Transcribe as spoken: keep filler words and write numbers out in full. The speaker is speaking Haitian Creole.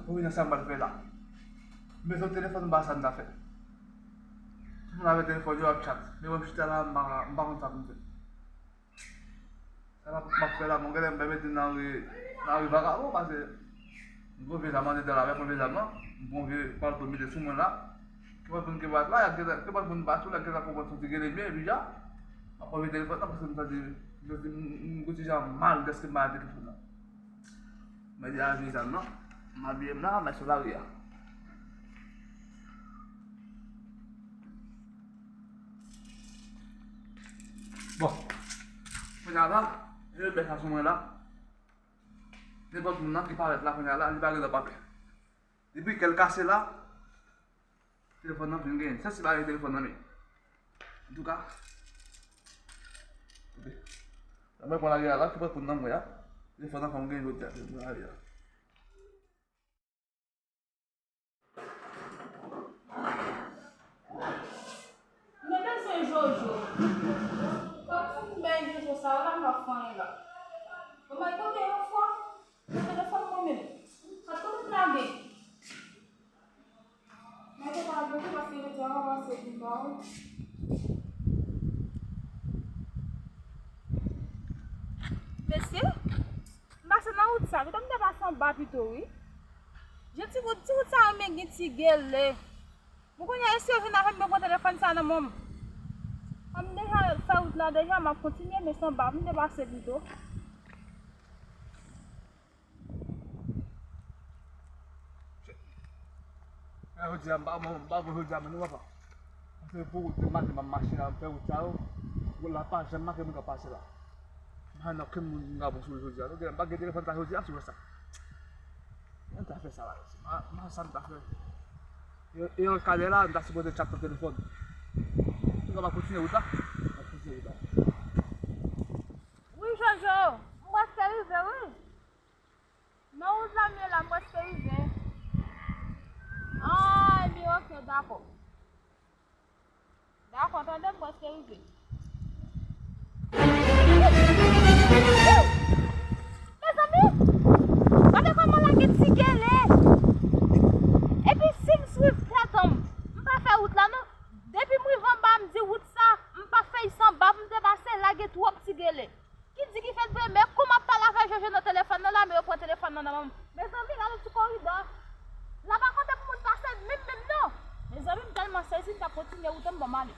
Pou vin nan sa m pral fè la. Men sou telefòn m pa sa m ta fè. Moun avè telefòn yo ap chat. Men mwen chita la, m pa, m pa konn sa pou m fè. Sa m ap, m ap fè la, mwen genlè m pèmèt nan ri, nan ri vakabon, paske m pran vye zam nan, dedan la, mwen pran vye zam nan, m pran vye palto m mete sou mwen la. Kenpòt moun ki pa t la, y ap gentan, kenpòt moun pa t la, y ap gentan konprann soti gele m ye, epi ja, m ap pran vye telefòn nan, paske m santi, m santi m, m, m gon ti jan mal dèske m pa gen telefòn nan. Mwen deja vye zam nan, m abiye m la, mwen sou lari a. Bon. Kounye a la, je bèt sa sou mwen la. Nenpòt moun nan ki parèt la kounye a la, li pa gen dwa pa pè. Depi kè l kase la, telefòn nan vin genyen. Sèl si pa gen telefòn nan men. Antouka, mwen pran lari a la, ki pran koun nan mwen a. Telefòn nan fò m genyen jodi a, mwen pran lari a. Mwen bezwen Jojo. Fòk m bay Jojo sa la, m ap fanyen la. Bon, mwen kote yon fwa, nan telefòn mwen menm. Sa tout lage. Mwen te pa bloke paske yo di a kòmanse vin ba ou. Mesye, m pase nan wout sa, pito m te pase anba pito, wi. Je ti wout, ti wout sa renmen gen ti gele. Mwen konnen èske yo vin avè m, mwen pran telefòn sa nan men m. Kòm m deja fè wout la deja, m ap kontinye, men se anba m te pase pito. Jodi a, m pa, m pa bon jodi a, men nou papa. M fè pou wout yo make, m ap mache la, m fè wout sa yo. Wout la pa janm make moun k ap pase la. M pa nan okenn moun m ka bon sou jodi a. Nou gen, m pa gen telefòn sa jodi a, sou sa. Mwen ta fè sa la, mesye. Ma, ma sa m ta fè. E, e yon kadè la, m ta sipoze tchak nan telefòn. Nou ka pa kontinye wout la? M ap kontinye wout la. Wi, Jojo, m prèske rive, wi. Nan wout la m ye la, m prèske rive. Ah, ebyen, ok, dakò. Dakò, tande, m prèske rive. Mezanmi, gade kòman lage ti gele. Epi si m swiv tèt an m, m pa fè wout la non. Depi m rive anba, m di wout sa, m pa fè l sanba pou m te pase, lage twòp ti gele. Ki di ki fèt vre, men kou m ap pale avè Jojo nan telefòn nan la, men yo pran telefòn nan nan men m. Mezanmi, gade ti koridò. La pa konte pou moun pase menm, menm non. Mezanmi, m tèlman sezi, m t ap kontinye wout an, bon, m ale.